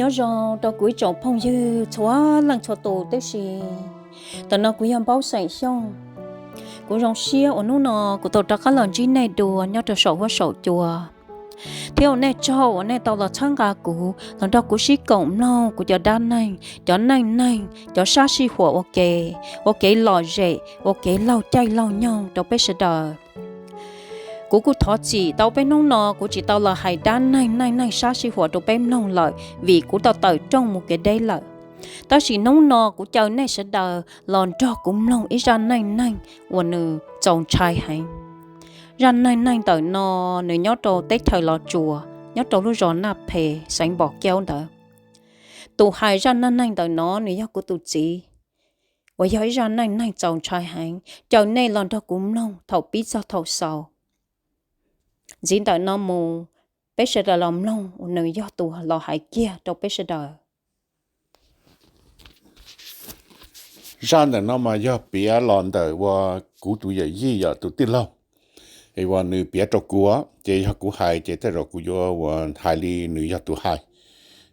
Nyob zoo rau kuv ib tsoom phooj ywg txhua leej txhua tus tib si. Tam no kuv yog Npaub xeem Xyooj. Kuv zoo siab uas hnub no kuv tau rov qab los ntsib nej dua nyob rau saum huab saum cua, thiab ua nej tsaug uas nej tau los txhawb nqa kuv los nrog kuv sib koom mloog kuv cov dab neeg, cov neej neeg, cov sab sij huam ua ke, ua kev lom zem, ua kev laug caij laug nyoog rau peb sawv daws. Kuv kuj thov txim tau peb hnub no kuv tsis tau los hais dab neeg neej neeg sab sij huam rau peb mloog lawm vim kuv tau tawm rooj mus kev deb lawm. Tab sis hnub no kuv caw nej sawv daws los nrog kuv mloog ib zaj neej neeg uas nws txaus ntshai heev. Zaj neej neeg ntawm no nws nyob rau teb chaws Los Tsuas, nyob rau lub zos Naj Phes, xeev Npom Kiaub ntawd. Tus hais zaj neej neeg ntawm no nws yog kuv tus txiv, uas yog ib zaj neej neeg txaus ntshai heev. Caw nej los nrog kuv mloog thaum pib txog thaum xaus. Ntxiv ntawm no mus, peb sawv daws los mloog uas nws yog tus los hais kiag rau peb sawv daws. Zaj ntawm no mas yog piav los ntawm uas kuv tus yawm yij yog tus tij laug, es uas nws piav rau kuv, ces yog kuv hais ces tej zaum kuv yuav uas hais li nws yog tus hais.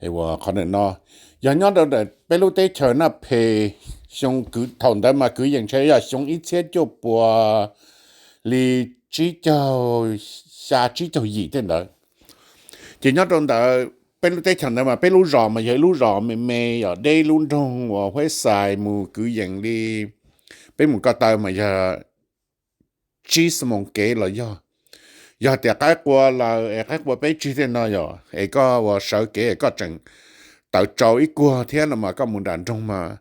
Es uas qhov ntawm no yog nyob rau ntawm peb lub teb chaws Naj Phes, xyoo kwv thaum ntawd mas kwv yees ntshe yog xyoo ib txhiab cuaj puas li tsib caug xya tsib caug yim tej ntawd. Ces nyob rau ntawd peb lub teb chaws ntawd mas peb lub zos mas yog ib lub zos me me, yog deb lub nroog uas Huab Xais mus kwv yees li, peb mus ko taw mas yog tsib xuab moos kev los yog. Yog tias qaib qua lawm es qaib qua peb tsig tej no yog es koj uas sawv kev es koj tseem tawm tsau ib kuag thiab no mas koj mus nram nroog mas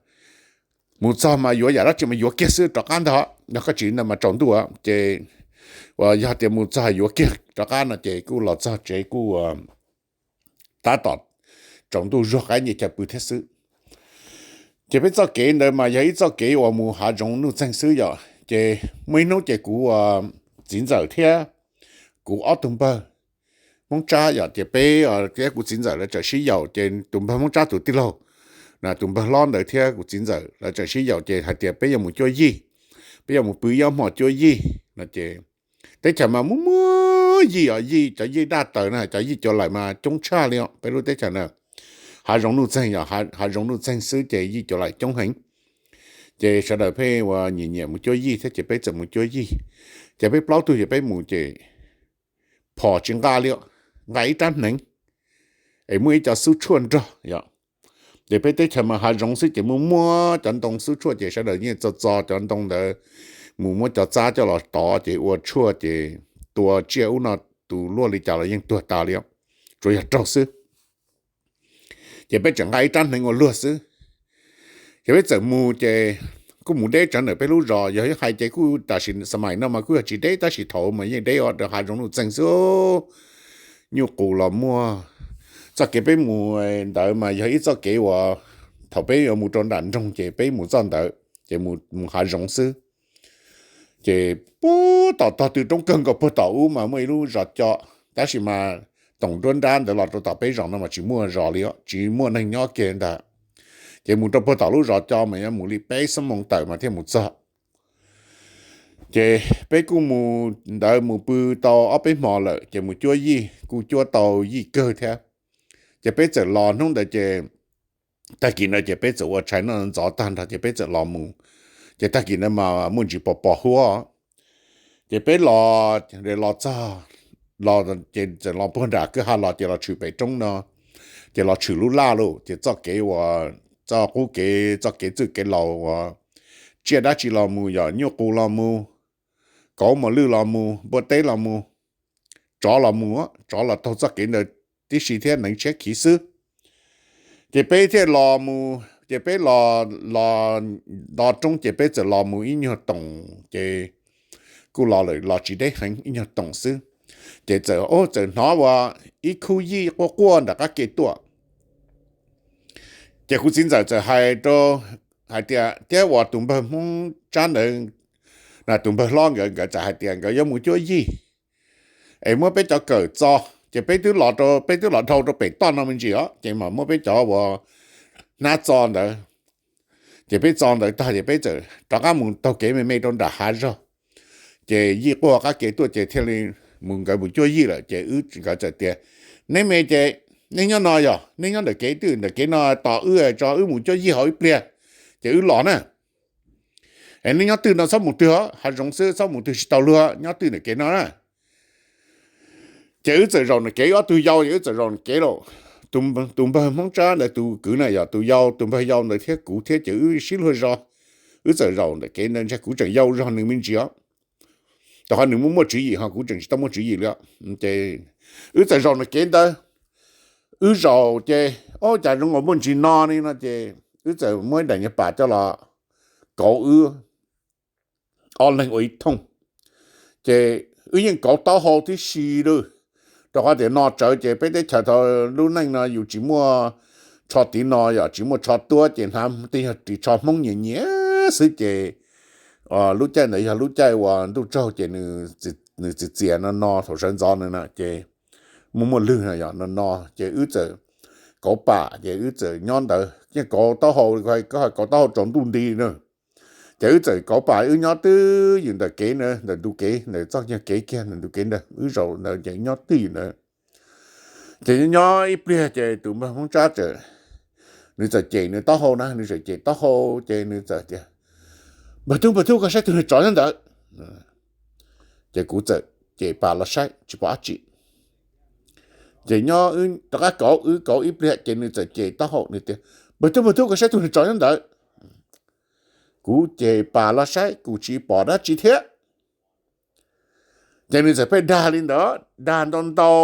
mus txog mas yuav yam dab tsi mas yuav kiag xwb rov qab ntag. Yog koj tsis ntawd mas tsaus ntuj. Ces uas yog tias mus txog yuav kiag rov qab no ces kuj los txog tsev kuj tab tom tsaus ntuj zuag qaib nce chaw pw thiab xwb. Ces peb txoj kev ntawd mas yog ib txoj kev uas mus hav zoov nuj txeeg xwb yom. Ces muaj ib hnub ces kuv txiv ntxawm thiab kuv ob tug npawg Hmoob Tsab yom, ces peb thiab kuv txiv ntxawm lawv txawm sib yaum, ces tus npawg Hmoob Tsab tus tij laug, tus npawg hlob ntawd thiab kuv txiv ntxawm lawv txawm sib yaum ces hais tias peb yuav mus cuab yij, peb yuav mus pw ib ob hmo cuab yij no ces teb chaws mas muaj muaj yij os, yij cov yij daj taws na, cov yij cuav laim mas coob tshaj li os peb lub teb chaws na. Hav zoov nuj txeeg yom, hav zoov nuj txeeg xwb ces yij cuav laim coob heev. Ces sawv daws pheej ua nyiam nyiam mus cuab yij thiab ces peb txawm mus cuab yij. Ces peb plaub tug ces peb mus ces phom tsis nqa li, nqa ib rab hneev es muaj ib co xub tshuaj nrog yom. Ces peb teb chaws mas hav zoov xwb ces muaj muaj cov ntoo xub tshuaj ces sawv daws yeej txo txo cov ntoo ntawd mus muab cov txab coj los tov ces ua tshuaj ces tua tsiaj ub no, tus luaj li cas los yeej tuag tas li, tsuas yog raug xwb. Ces peb tseem nqa ib rab hneev ua luag xwb. Ces peb txawm mus ces kuj mus deb tsawv ntawm peb lub zos, yog hais ces kuj tam sim xas mais no mas kuj yog tsis deb tab sis thaum mas yeej deb os, hav zoov nuj txeeg xwb. Nyuj qus los muaj. Txoj kev peb mus ntawd mas yog ib txoj kev uas thaum peb yuav mus rau nram nroog ces peb mus txoj ntawd ces mus hav zoov xwb. Ces puag tom tog tw roob kawg nkaus puag tom ub mas muaj ib lub zos co, tab sis mas toom nruab nrab ntawd los rau tom peb zos no mas tsis muaj zos li, tsis muaj neeg nyob kiag ntag. Ces mus rau puag tom lub zos co mas yuav mus li peb xuab moos tawm mas thiaj mus txog. Ces peb kuj mus ntawd mus pw tau ob peb hmo lawm ces mus cuab yij kuj cuab tau yij kawg thiab. Ces peb txawm los hnub ntawd ces tag kis ntawd ces peb txawm ua tshais noj ntxov tag nrho ces peb txawm los mus. Ces tag kis ntawd mas muaj ntsis pos pos huab. Ces peb los, los txog, los ces txawm los puag nram kwj ha los ces los tshwm pem roob no, ces los tshwm lub laj lauj. Ces txoj kev uas, txoj qub kev, txoj kev txwj kev laus uas tsiaj dab tsi los mus, yog nyuj qus los mus, kauv mos lwj los mus, npua teb los mus, tsov los mus, tsov los taug txoj kev ntawd tib si thiab neev tshiab khiv xwb. Ces peb thiaj los mus ces peb los, los nto roob ces peb txawm los mus ib nyuag toom ces kuj los lawm, los tsis deb heev, ib nyuag toom xwb. Ces txawm, txawm hnov ua ib khub yij quaj quaj nram qab ke tuaj. Ces kuv txiv ntxawm txawm hais rau, hais tias thiab uas tus npawg Hmoob Tsab ntawd, tus npawg hlob nkawd, nkawd txawm hais tias nkawd yuav mus cuab yij es muab peb cov kawm txo. Ces peb twb los rau, peb twb los dhau rau pem toj no me ntsis os, ces mas muab peb cov uas hnab txo ntawd. Ces peb txo ntawd tag ces peb txawm rov qab mus taug kev me me rau nram hav zog. Ces yij quaj qab ke tuaj ces thiaj li mus, nkawd mus cuab yij lawm ces wb, nkawd txawm tias, neb me ces Nej nyob no yog nej nyob ntawm kev twg? Ntawm kev no tos wb tso, wb mus cuab yij hauv ib pliag ces wb los na. Nej nyob twg no txhob mus twg, hav zoov xwb txhob mus twg tsis tau luag, nyob twg ntawm kev no na. Ces wb txawm zaum ntawm kev, ob tug yau ces wb txawm zaum ntawm kev lawm. Tus npawg Hmoob Tsab ntawd tus kwv na yog tus yau, tus npawg yau ntawd thiab kuv thiab ces wb sib luag zog. Wb txawm zaum ntawm kev ntawd, ntshe kuv tseem yau zog nws me ntsis os. Rau qhov nws muaj muaj tswv yim ho kuv tseem tsis tau muaj tswv yim li. Ces wb txawm zaum ntawm kev ntawd, wb zaum ces, o, cas zoo nkaus muaj ntsis no li no ces wb txawm muab ib daim nyuag pas coj los kauv wb ob leeg ua ib thooj. Ces wb yeej kauv taub hau tib si lawm, rau qhov tias no tsawv ces peb teb chaws thaum lub neej no yus tsis muaj tsho tiv no, yog tsis muaj tsho tuab ces hnav tej yog ris tsho Hmoob nyias nyias xwb ces lub caij ntawd yog lub caij uas ntuj tsaug ces nws txias txias no no thaum sawv ntxov no na ces muaj muaj lwg no yog no no ces wb txawm kauv pam ces wb txawm nyob ntawd yeej kauv taub hau, kauv taub hau tsaus ntuj nti na. Ces wb txawm kauv pam wb nyob twj ywm ntawm kev na, ntawm ntug kev ntawm txoj kev kiag ntawm ntug kev ntawd, wb zaum ntawd ces nyob twj ywm ntawd. Ces nyob ib pliag ces tus npawg Hmoob Tsab txawm, nws txawm cem nws taub hau na, nws txawm cem taub hau ces nws txawm tias, npawg tub, npawg tub, koj saib tus niag tsov nyob ntawd. Ces kuv txawm cem pas los saib tsis pom dab tsi. Ces nyob rov qab kauv, wb kauv ib pliag ces nws txawm cem taub hau nws tias, npawg tub, npawg tub, koj saib tus niag tsov nyob ntawd. Kuv cem pas los saib kuj tsis pom dab tsi thiab. Ces nws txawm pheej dag li ntawd, dag ntau ntau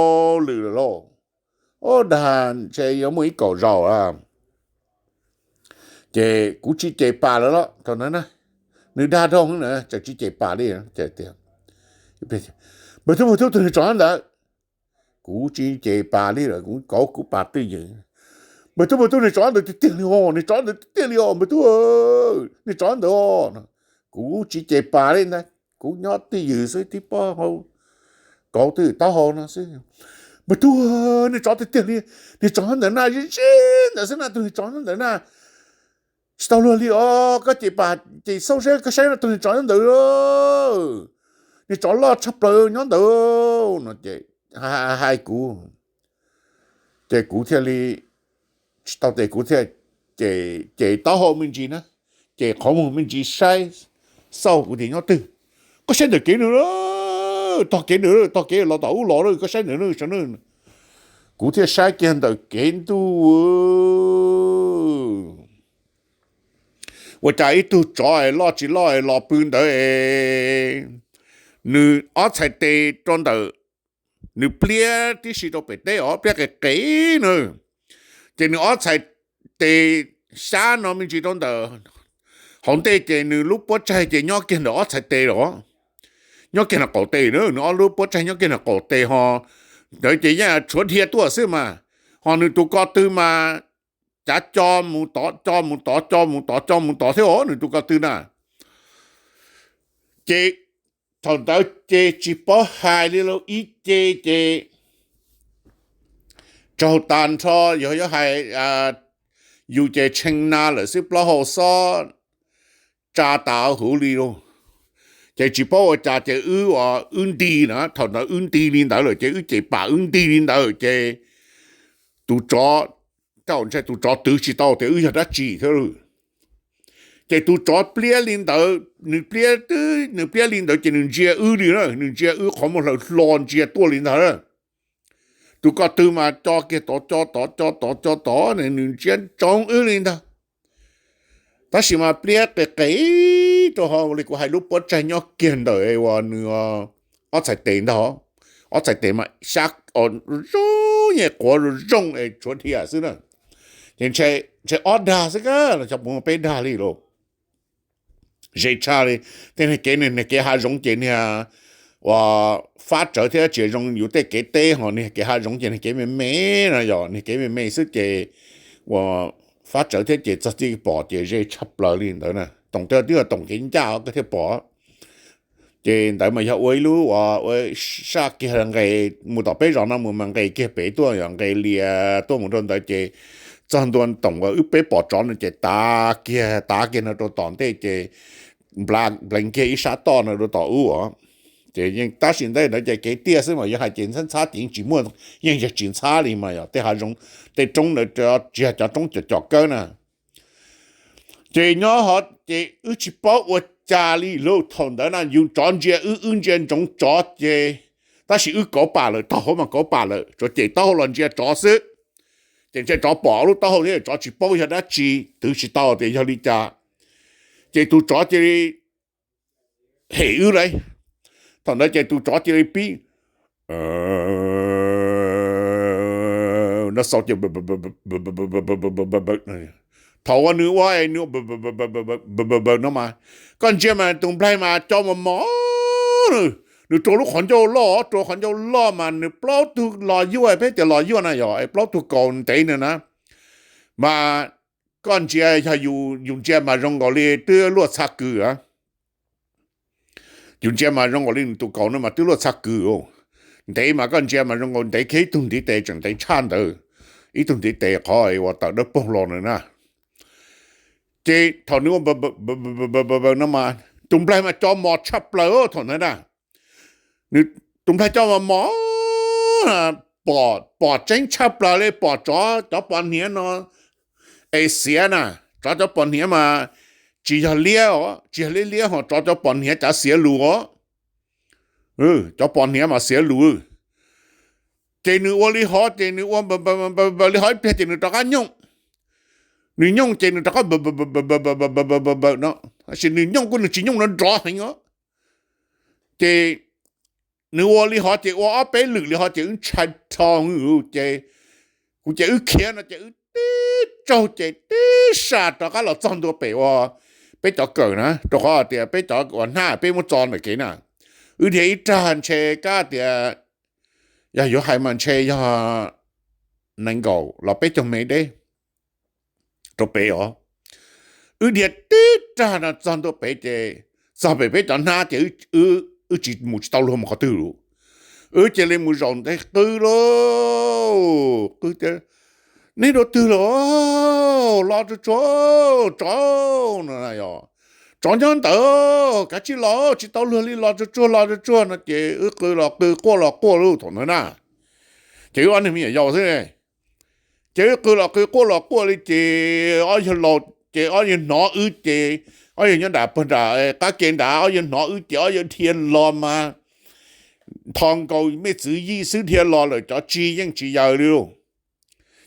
lwm lawm lauj. Ub, dag ntshe yuav muaj ib kaum zaus a. Ces kuv tsis cem pas lawm los thaum ntawd na, nws dag dhau na, txawm tsis cem pas li. Npawg tub, npawg tub, tus niag tsov nyob ntawd. Kuv tsis cem pas li lawm, kuv kauv kuv pas twj ywm. Npawg tub, npawg tub, niag tsov ntawd tiag tiag li os, niag tsov ntawd tiag tiag li os npawg tub, niag tsov ntawd. Kuv tsis cem pas li ntag, kuv nyob twj ywm xwb tib pob hau, kauv twj ywm taub hau no xwb. Npawg tub, niag tsov tiag tiag li, niag tsov ntawd na, ze ze ntawd xwb na, tus niag tsov ntawd na. Tsis tau luag li os, koj cem pas ces xauj seb koj saib no tus niag tsov nyob ntawd, niag tsov loj tshaj plaws nyob ntawd no ces hais kuv, ces kuv thiaj li tsis tau ces kuv thiaj cem taub hau me ntsis na, cem qhov muag me ntsis saib, xauj kuv tias nyob twg. Koj saib ntawm kev no, tog kev ntawm, tog kev los tom ub los, koj saib ntawm no sav na. Kuv thiaj saib kiag ntawm kev ntuj, ua cas ib tug tsov es loj tsis loj es los pw ntawd es nws ob txhais tes rau ntawm, nws pliab tib si rau pem teb os, pliab qis qis na. Ces nws ob txhais tes xyab no me ntsis rau ntawm hauv ntej ces nws lub puab tsaig ces nyob kiag ntawm ob txhais tes los, nyob kiag ntawm qaum tes na, nws ob lub puab tsaig nyob kiag ntawm qaum tes ho ntawd ces yeej tshuav dhia tuaj xwb mas, ho nws tus ko tw mas cav co mus tod, co mus tod, co mus tod, co mus tod thiab os nws tus ko tw na. Ces thaum ntawd ces tsis paub hais li lauj, ib ce ces tsaug tas nrho, yog yuav hais yus ces tshee na lawm xwb, plaub hau xob tsa tas huv li lauj. Ces tsis paub ua cas ces wb ua wb nti na, thaum ntawd wb nti li ntawd lawm ces wb cem pam wb nti li ntawd ces tus tsov, tej zaum ntshe tus tsov twv tsis tau tias wb yog dab tsi thiab. Ces tus tsov pliab li ntawd, nws pliab twb, nws pliab li ntawd ces nws ntsia wb li na, nws ntsia wb qhov muag hlaws hlo ntsia tuaj li ntag. Tus ko tw mas co kiag tod co tod co tod co tod, nws ntsia ntsoov wb li ntag. Tab sis mas pliab qis qis rau hauv li kuv hais lub puab tsaig nyob kiag ntawm uas nws ob txhais tes ntag, ob txhais tes mas xyab zoo, nyem quav zoo es tshuav dhia xwb na. Ces ntshe ob dag xwb, los xyov puas muaj peb dag li lauj. Ze tshaj li. Tej niag kev, niag kev hav zoov ces niag uas fab tsawv thiab tsis zoo yus tej kev teb, ho niag kev hav zoov ces niag kev me me no yog niag kev me me xwb ces uas fab tsawv thiab ces txog txij pom ces ze tshaj plaws li ntawd na. Toom tej twb yog toom kev ncaj koj thiaj pom. Ces ntawd mas yog ua ib lub uas ua saj kiag nqes mus tom peb zos no mus mas nqes kiag pem tuaj, yog nqes lias tuaj mus rau ntawd ces txog ntua toom uas wb peb pom tsov no ces tav kiag, tav kiag no rau tom ntej ces nplees kiag ib sab toj no rau tom ub os. Ces yeej tab sis ntawd ces kev tiaj xwb mas yuav hais ces ntxhab ntxhab ces yeej tsis muaj, yeej yog tsis ntxhab li mas yog tej hav zoov, tej roob ntawd tsis yog cov roob cov cov kawb na. Ces nyob hov ces wb tsis paub ua cas li lauj. Thaum ntawd na yus tsov ntsia wb, wb ntsia ntsoov tsov ces, tab sis wb kauv pam lawm, taub hau mas kauv pam lawm, tsuas cem taub hau los ntsia tsov xwb. Ces ntsia tsov pom lub taub hau thiab tsov tsis paub yog dab tsi, twv tsis tau tias yog li cas. Ces tus tsov cia li hem wb lauj. Thaum ntawd ces tus tsov cia li pib, no xau ces, thaum uas nws ua, nws ua no mas, koj ntsia mas tus nplaig mas co mos mos, nws rua lub qhov ncauj loj, rua qhov ncauj loj mas nws plaub tug los yuaj, peb tias los yuaj na yog plaub tug kaus ntev na na. Mas koj ntsia, yog yus ntsia mas zoo nkaus li twb luaj txha kws a. Yus ntsia mas zoo nkaus li nws tus kaus no mas twb luaj txha kws. Ntev mas koj ntsia mas zoo nkaus ntev kiag ib tug ntiv tes, tseem ntev tshaj ntawd ib tug ntiv tes qhov uas tawm dawb paug los na. Ces thaum nws ua no mas tus nplaig mas co mos tshaj plaws thaum ntawd na. Nws, tus nplaig co mos mos, pom tseeb tshaj plaws li, pom tsov cov pos hniav no es xiav na. Tsov cov pos hniav mas tsis yog liab os, tsis yog liab liab ho, tsov cov pos hniav cav xiav lus os. Cov pos hniav mas xiav lus. Ces nws ua li hov ces nws ua npaws li hov ib pliag ces nws rov qab nyooj. Nws nyooj ces nws rov qab npaws no, tab sis nws nyooj kuj nws tsis nyooj nrov nrov heev os. Ces nws ua li hov ces ua ob peb lwm li hov ces wb ntshai rho, ces kuv ces wb khiav no ces wb tib tsaug ces tib sas rov qab los txog ntua pem uas peb cov kawm na, rau qhov tias peb cov uas hnab peb muab tso ntawm kev na. Wb dhia ib rag ntshe kab tias, yog yuav hais mas ntshe yog nees nkaum los peb caug mev deb rau pem os. Wb dhia tib rag no txog ntua pem ces, txog pem peb cov hnab ces wb tsis mus tsis tau luag mus qhov twg lawm. Wb cia li mus zaum ntev qw lauj, qw tias, neb dua twg lawm, los tsuag tsuag, tsov no, tsov nyob ntawd, kav tsij los, tsis tau luag li, los tsuag tsuag, los tsuag tsuag no ces wb qw los qw quaj los quaj lauj thaum ntawd na. Ces wb ob niag me nyuam yaus xwb. Ces wb qw los qw quaj los quaj li ces ob yawg laus ces ob yawg hnov wb ces, ob yawg nyob nram pag nram qab ke nrad, ob yawg hnov wb ces ob yawg dhia los mas nthos nkaus mej txwv yij xwb, dhia los lawm cov tsi yeej tsis yaws li lauj.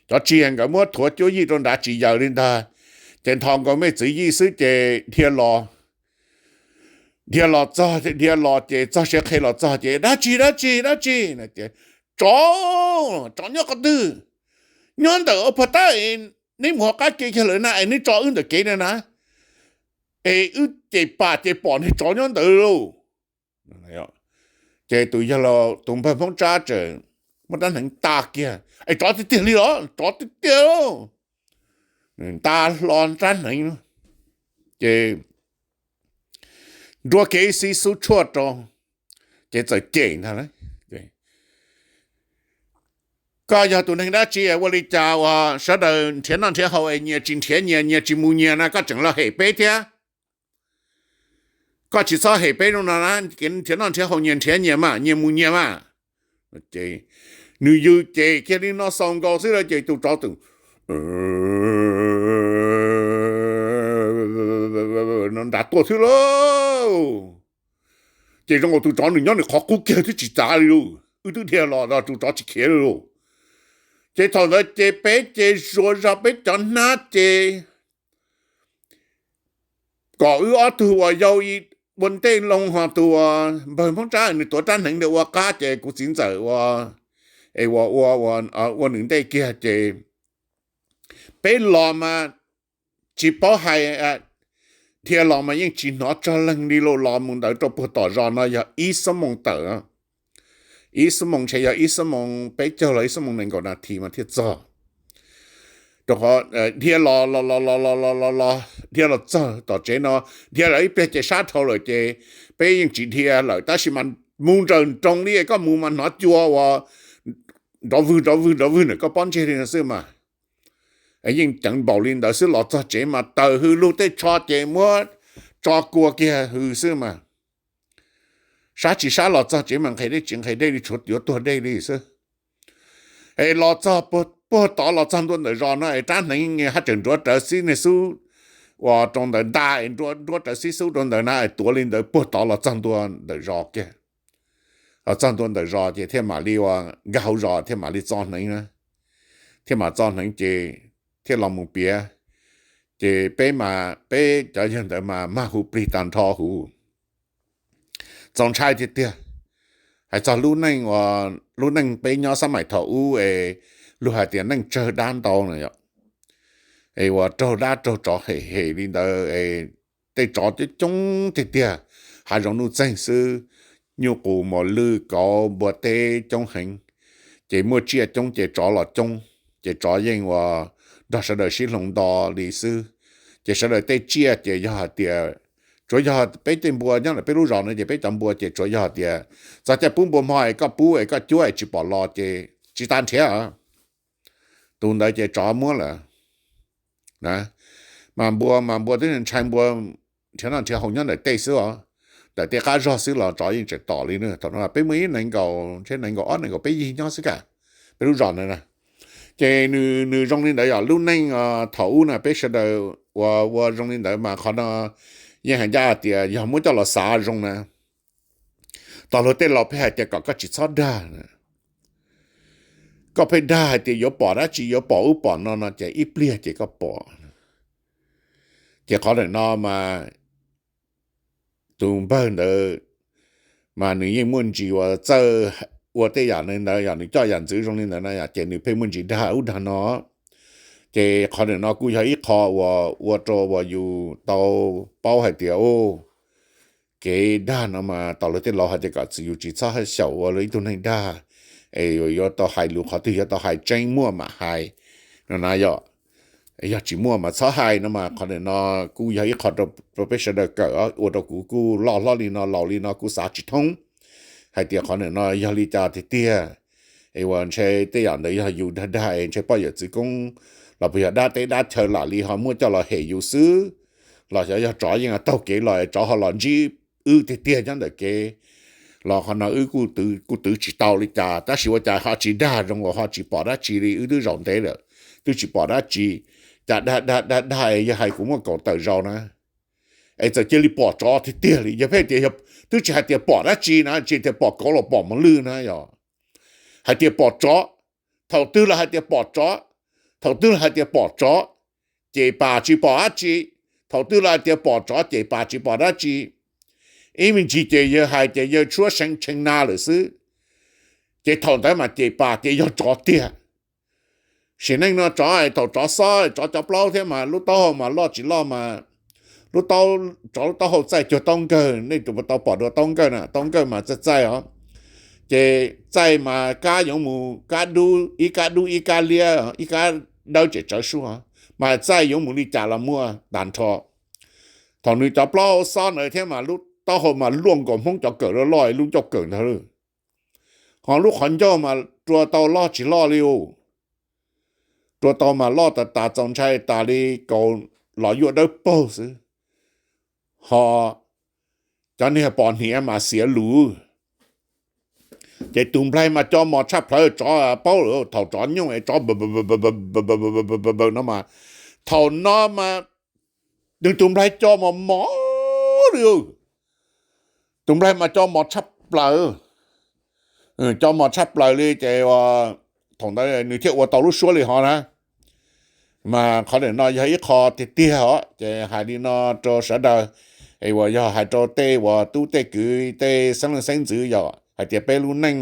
Cov tsi nkawd muab thuav cuab yij rau nrad tsis yaws li ntag. Ces nthos nkaus mej txwv yij xwb ces dhia los, dhia los txog, dhia los ces txog siav qhe los txog ces dab tsi dab tsi dab tsi no ces, tsov, tsov nyob qhov twg? Nyob ntawm ua pag tab, neb mus hauv qab ke kiag lawm na es neb tso wb ntawm kev na na. Es wb ces pam ces pom niag tsov nyob ntawd lauj. Ces tus yawg laus tus npawg Hmoob Tsab tseem muab rab hneev ta kiag es tsov tiag tiag li los, tsov tiag tiag lauj. Nta hlo rab hneev ces nruab kev ib xib xub tshuaj rau ces txawm cem ntag lauj. Koj yog tus neeg dab tsi ua li cas uas sawv daws nrhiav noj nrhiav haus es nyias tsis nrhiav nyias, nyias tsis mus nyias na, koj tseem los hem peb thiab. Koj tsis txhob hem peb no na, nrhiav noj nrhiav haus nyias nrhiav nyias mas, nyias mus nyias mas. Nws yws ces kiag li no xaus nkaus xwb lauj ces tus tsov twb nrad tuaj xwb lauj. Ces zoo nkaus tus tsov nws nyob nws qhov qub kiag twb tsis txav li lauj, wb twb dhia los tus tsov tsis khiav li lauj. Ces thaum ntawd ces peb ces zuav zog peb cov hnab ces kom wb ob tug uas yau ua ntej loo ho tus uas npawg Hmoob Tsab nws tuav rab hneev ntawd ua qab ces kuv txiv ntxawm ua, es ua, ua nws ntej kiag ces peb los mas tsis paub hais, dhia los mas yeej tsis hnov tsawg leeg li lauj, los mus ntawd rau puag tom zos no yog ib xuab moos tawm. Ib xuab moos ntshe yog ib xuab moos peb caug los ib xuab moos nees nkaum nas this mas thiaj txog. Rau qhov dhia los los los los los los los los dhia los txog tom tsev no, dhia lawm ib pliag ces sab dhau lawm ces peb yeej tsis dhia lawm tab sis mas mus nrawm nroos li koj mus mas hnov cua uas nrov vwg nrov vwg nrov vwg ntawm koj pob ntseg li no xwb mas. Yeej ceev npaum li ntawd xwb, los txog tsev mas taws hws lug tej tsho ces muab tso kua kiag hws xwb mas. Sab tsis sab los txog tsev mas nqhis dej tsis nqhis dej li, tshuav yuav tuag dej li xwb. Es los txog puag tod los txog ntua ntawm zos no es rab hneev haj tseem nruab rawv xib niag xub uas rau ntawd nta es nruab rawv xib xub rau ntawd na es tuav li ntawd puag tod los txog ntua ntawm zos kiag. Los txog ntua ntawm zos ces thiaj mam li ua nkag hauv zos thiaj mam li txo hneev na. Thiaj mam txo hneev ces thiaj los mus piav. Ces peb mas peb cov yawg ntawd mas mag hu plig tag nrho huv. Txaus ntshai tiag tiag. Hais txog lub neej uas lub neej peb nyob xab maim thaum ub es luag hais tias neej tsawg dab ntau no yom, es uas raug dab raug tsov hem hem li ntawd es tej tsov coob coob tiag tiag, hav zoov nuj txeeg xwb, nyuj qus mos lwj kauv npua teb coob heev, ces muaj tsiaj coob ces tsov los coob, ces tsov yeej uas nrog sawv daws sib hloov nto li xwb. Ces sawv daws tej tsiaj ces yog hais tias tsuav yog peb tej npua nyob ntawm peb lub zos no ces peb cov npua ces tsuav yog hais tias txog caij pub npua hmo es koj pub es koj cuab es tsis pom los ces tsis tas nrhiav. Tus ntawd ces tsov muab lawm. Mas npua mas npua twb ntshai npua nrhiav noj nrhiav haus nyob ntawm tej xwb os, ntawm tej qab zog xwb los tsov yeej tseem tom li na. Thaum no peb muaj ib nees nkaum, ntshe nees nkaum ob nees nkaum peb yig nyob xwb kam, peb lub zos ntawd na. Ces nws zoo li ntawd yog lub neej thaum ub na peb sawv daws uas ua zoo li ntawd mas qhov no yeej hais ncaj tias yog muab coj los xav zoo na, tos luag tej laus pheej hais tias kom koj tsis txhob dag. Koj pheej dag hais tias yuav pom dab tsi yuav pom ub pom no no ces ib pliag ces koj pom. Ces qhov ntawm no mas tus npawg ntawd mas nws yeej muaj ntsis uas txawj ua tej yam li ntawd, yog nws coj yam ntxwv zoo li ntawd na yom, ces nws pheej muaj ntsis dag ub dag no. Ces qhov ntawm no kuj yog ib qho uas ua rau uas yus tau paub hais tias kev dag no mas tos luag tej laus hais tias kom txwm yus tsis txhob xyaum ua ib tug neeg dag, es yuav tau hais lus qhov twg yuav tau hais tseeb muaj mam hais no na yom. Yog tsis muaj mas txhob hais no mas qhov ntawm no kuj yog ib qho rau peb sawv daws kawm, ua rau kuv kuj loj hlob li no laus li no kuj xav tsis thoob hais tias qhov ntawm no yog li cas tiag tiag. Es uas ntshe tej yam ntawd yog yus dag dag es ntshe poj yawm txwv koob los puas yog dab teb dab chaw lam li ho muab coj los hem yus xwb, los xyov yog tsov yeej taug kev los es tsov ho los ntsib wb tiag tiag nyob ntawm kev. Los qhov no wb kuj twv tsis tau li cas, tab sis ua cas ho tsis dag zoo uas ho tsis pom dab tsi li, wb twb zaum ntev lawm twb tsis pom dab tsi. Cas dag dag dag dag es yog hais kuv muaj kaum tawm zaus na, es txawm cia li pom tsov tiag tiag li, yog pheej tias twb tsis hais tias pom dab tsi na, tsis tias pom kauv los pom mos lwj na yom, hais tias pom tsov, thaum twg los hais tias pom tsov, thaum twg los hais tias pom tsov, ces pas tsis pom dab tsi, thaum twg los hais tias pom tsov ces pas tsis pom dab tsi. Ib me ntsis ces yawg hais ces yawg tshuab seev tshee na lawm xwb, ces thaum ntawd mas ces pas ces yog tsov tiag. Sim neej no tsov thaum tsov xob tsov cov plaub thiab mas lub taub hau mas loj tsis loj mas, lub, tsov lub taub hau txaij cuag taub nkawg, nej tus tau pom dua taub nkawj na, taub nkawj mas txaij txaij os. Ces txaij mas kab yuav mus kab dub, ib kab dub ib kab liab ib kab dawb tseem tsawv suab, mas txaij yuav mus li cas los muaj tag nrho. Thaum nws cov plaub hau xob ntawd thiab mas lub taub hau mas luaj nkaus Hmoob cov kawm loj loj lub ncauj kawm ntawd, ho lub qhov ncauj mas rua tau loj tsis loj li us, rua tau mas loj tas tas txaus ntshai tas li, kaus los yuaj dawb paug xwb, ho cov niag pos hniav mas xiav lus. Ces tus nplaig mas co mos tshaj plawv, tsov paub lawm thaum tsov nyooj es tsov no mas, thaum no mas nws tus nplaig co mos mos li, tus nplaig mas co mos tshaj plaws, co mos tshaj plaws li ces thaum ntawd nws thiaj ua tau lub suab li ho na. Mas qhov ntawm no yog ib qho tiag tiag os, ces hais li no rau sawv daws, es uas yog hais rau tej uas tub tej kwv tej xeeb leej xeeb ntxwv yom, hais tias peb lub neej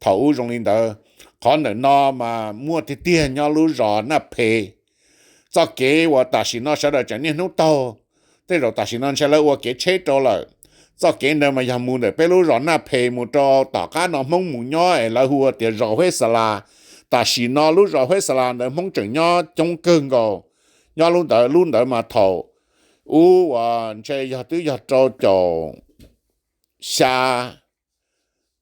thaum ub zoo li ntawd. Qhov ntawm no mas muaj tiag tiag nyob lub zos Naj Phem. Txoj kev uas tam sim no sawv daws tseem niaj hnub taug, tej zaum tam sim no ntshe lawv ua kev tsheb rau lawm. Txoj kev ntawd mas yog mus ntawm peb lub zos Naj Phem mus rau tom qab no Hmoob mus nyob es lawv hu ua tias zos Hueb Xa Las. Tam sim no lub zos Hueb Xa Las ntawd Hmoob tseem nyob coob kawg nkaus. Nyob lub ntawd, lub ntawd mas thaum ub uas ntshe yog twb yog rau caum xya,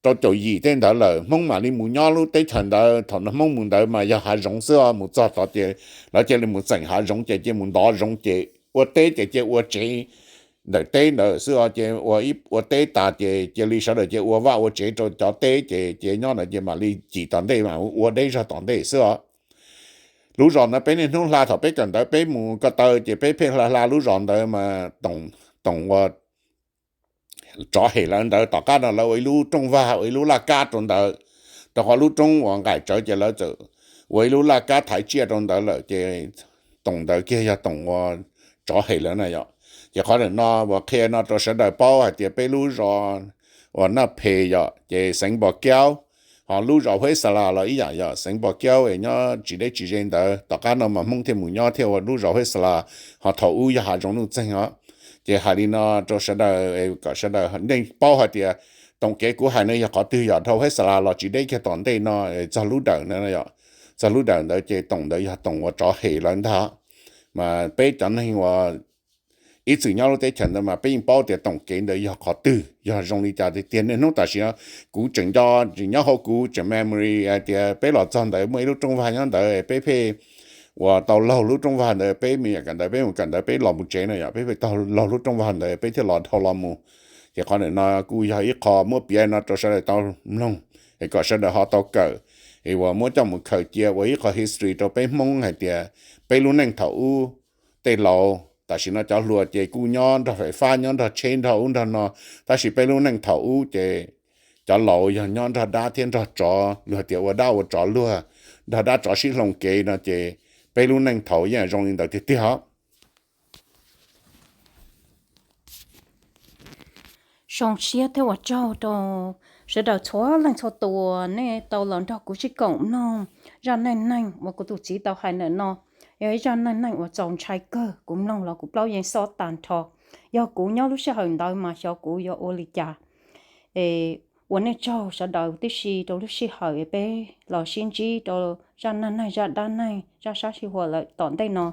rau caum yim tej ntawd lawm Hmoob mam li mus nyob lub teb chaws ntawd. Thaum no Hmoob mus ntawd mas yog hav zoov xwb, mus txog tod ces lawv cia li mus txeem hav zoov ces cia mus ntov zoov ces ua teb ces cia ua tsev ntawm teb ntawd xwb os. Ces ua teb tas ces cia li sawv daws ces ua vaj ua tsev rau cov teb ces ces nyob ntawd ces mam li cim tom ntej mas ua deb zog tom ntej xwb os. Lub zos ntawd peb niaj hnub hla, thaum peb kawm ntawv peb mus ko taw ces peb pheej hla hla lub zos ntawd mas toom ua tsov hem lawv ntawd. Tom qab no lawv ua ib lub rooj vag, ua ib lub laj kab rau ntawd, rau qhov lub roob uas nqaim tsawv ces lawv txawm ua ib lub laj kab thaiv tsiaj rau ntawd lawm ces toom ntawd kiag yog toom ua tsov hem lawv na yom. Ces qhov ntawm no uas qhia no rau sawv daws paub hais tias peb lub zos uas Naj Phem yom ces xeev Npo Kiaub, ho lub zos Hueb Xa Las los ib yam yom, xeev Npo Kiaub es nyob tsis deb tsis ze ntawd. Tom qab no mas Hmoob thiaj mus nyob thiaj ua lub zos Hueb Xa Las, ho thaum ub yog hav zoov nuj txeeg os. Ces hais li no rau sawv daws kom sawv daws paub hais tias toom kev kuv hais no yog qhov twg yom, dhau Hueb Xa Las los tsis deb kiag tom ntej no txog lub dawm no, txog lub dawm ntawd ces toom ntawd yog toom ua tsov hem lawv ntag. Mas peb cov neeg uas ib txwm nyob lub teb chaws ntawd mas peb yeej paub tias toom kev ntawd yog qhov twg, yog zoo li cas tiag tiag. Niaj hnub tam sim no kuv tseem nco, tseem nyob hauv kuv tseem memory hais tias peb los txog ntawd muaj ib lub rooj vag nyob ntawd peb pheej uas tau laug lub rooj vag ntawd, peb me nyuam kawm ntawv peb mus kawm ntawv peb los mus tsev no yom, peb pheej tau laug lub rooj vag ntawd peb thiaj los dhau los mus. Ces qhov ntawm no kuj yog ib qho muab piav no rau sawv daws tau mloog es kom sawv daws ho tau kawm es uas muab coj mus khaws cia ua ib qho history rau peb Hmoob hais tias peb lub neej thaum ub, tej laus tam sim no cov hluas ces kuj nyob nrog faim fab, nyob nrog tsheb nrog ub nrog no, tab sis peb lub neej thaum ub ces cov laus yog nyob nrog dab thiab nrog tsov, luag tias ua dab ua tsov luag, nrog dab tsov sib hloov kev no ces peb lub neej thaum ub yeej zoo li ntawd tiag tiag os. Zoo siab thiab ua tsaug rau sawv daws txhua leej txhua tus uas nej tau los nrog kuv sib koom mloog zaj neej neeg uas kuv tus txiv tau hais ntawm no. Yog ib zaj neej neeg uas txaus ntshai kawg, kuv mloog los kuv plaub yeej xob tag nrho. Yog kuv nyob lub sij hawm ntawd mas xyov kuv yuav ua li cas. Es ua nej tsaug sawv daws tib si rau lub sij hawm es peb los sib ntsib rau zaj neej neeg, zaj dab neeg, zaj sab sij huam lawm tom ntej no.